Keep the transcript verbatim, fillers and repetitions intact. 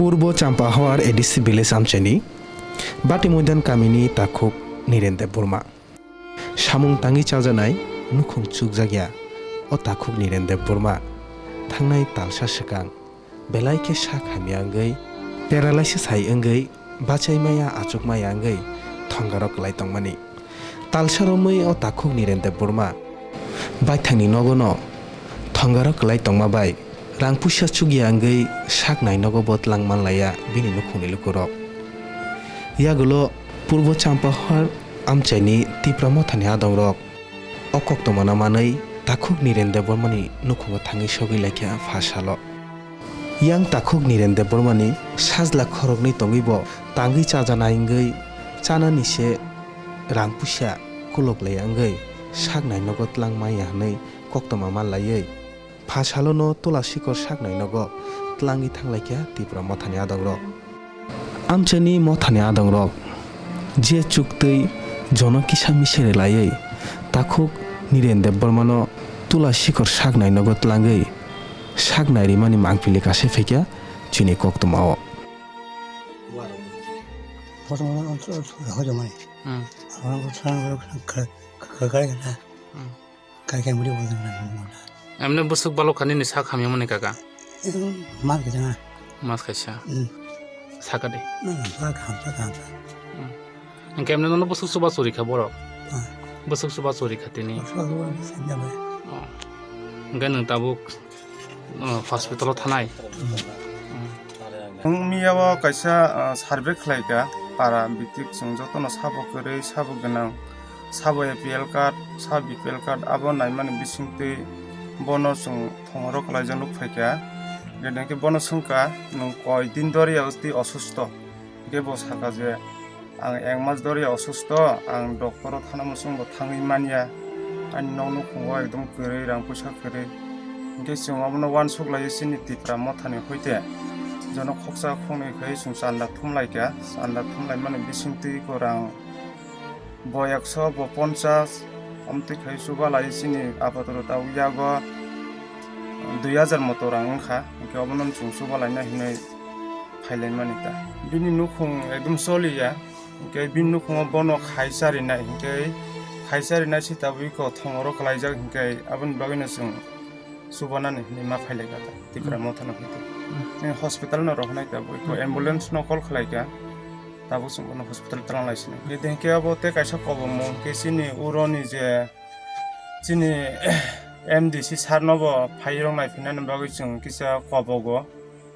Purbo Champahawar A D C village amchaini Bati Moidan kamini takhuk Niren Debbarma. Samung tangwi chajaknai nukhung chukjakya o takhuk Niren Debbarma thangnai talsa swkang belai khe sak hamya wngwi, paralysis hai wngwi, bachaimaya achukmaya wngwi thongaro kwlai tongmani. Talsa romwi o takhuk Niren Debbarma baithangni nogono thongaro kwlai tongma bai rang puisa chukya wngwi sak nai nogo bo tlang manlaiya bini nukhungni lukurok. Yagulo Purbo Champahar amchaini Tipra Mothani adongrok o koktwmano manwi takhuk Niren Debbarmani nukhungo thangwi sogwi laikha pha salo. Yang takhuk Niren Debbarmani sajla khoroknwi tongwi bo tangwi chajaknai wngwi chanani se rang puisa kolok laiya wngwi sak nai nogo tlang manya hwnwi koktwma manlaiwi pha salono Tula Sikor sak nai nogo tlangwi thanglaikha Tipra Mothani adongrok. Amchaini Mothani adongrok je chuktwi jono kisa misere laiwi takhuk Niren Debbarmano Tula Sikor sak nai nogo tlangwi sak nai rimani mangpili kase phaikha chini koktwmao. Bosong hojomani. Hmm. Orang ko sarang ko ka-, ka-, ka-, ka-, ka-, Hmm. Kaikai muri wajang na mona. Emne busuk balok kani ni sak hamya mani kaka? Em, mas kajanga. Mas kaisa. Hmm. Saka de. Hmm, saka, saka, saka. Hmm. Engke emne nono busuk suba suri kha borok? Ah. Busuk suba suri kha tini? Busuk suba suri kha tini. Oh. Engke nwng tabuk, oh, hospital o thanai? Hmm. Hmm. Nwng miya o kaisa, ah, survey khlai kha, para bitik chwng jotono sabo kwrwi, sabo gwnang. Sabo A P L card, sabo B P L card, abo naimani bisingtwi bono chwng thongoro kwlaijak nuk phaikha. Gede khe bono swngkha, "Nwng koi din doriya twi osusto?" Hingkhe bo sakha je, "Ang ek mas doriya osusto, ang doctor o thana muchung bo thangwi manya, ani nok nukhungo ekdom kwrwi, rang puisa kwrwi." Hingkhe chwng obono uansuk laiwi chini Tipra Mothani hoite jono khoksa khoknwi khai chwng chanda thumlaikha, chanda thumlaimani bisingtwi ko rang bo ekso, bo ponchas, omtwi khai chubalai chini apotoro tabuk yago dui hajar moto rang wngkha, hingkhe obono chwng chubalaina hinwi phailaimani ta. Bini nukhung ekdom choliya, hingkhe bini nukhungo bono khai charinai, hingkhe khai charinai se tabuk iko thongoro kwlaijak, hingkhe aboni bagwino chwng chubanani hinwi ma phailaikha ta, Tipra Mothano hinwi. Hmm. Hospital no rohornai tabuk iko ambulance no call khlaikha. Tabuk chwng bono hospital twlang lai sini. Hingkhe abo tei kaisa kobongmo hingkhe chini uroni je chini M D C sir no bo phai rok nai phinani bagwi chwng kisa kobogo.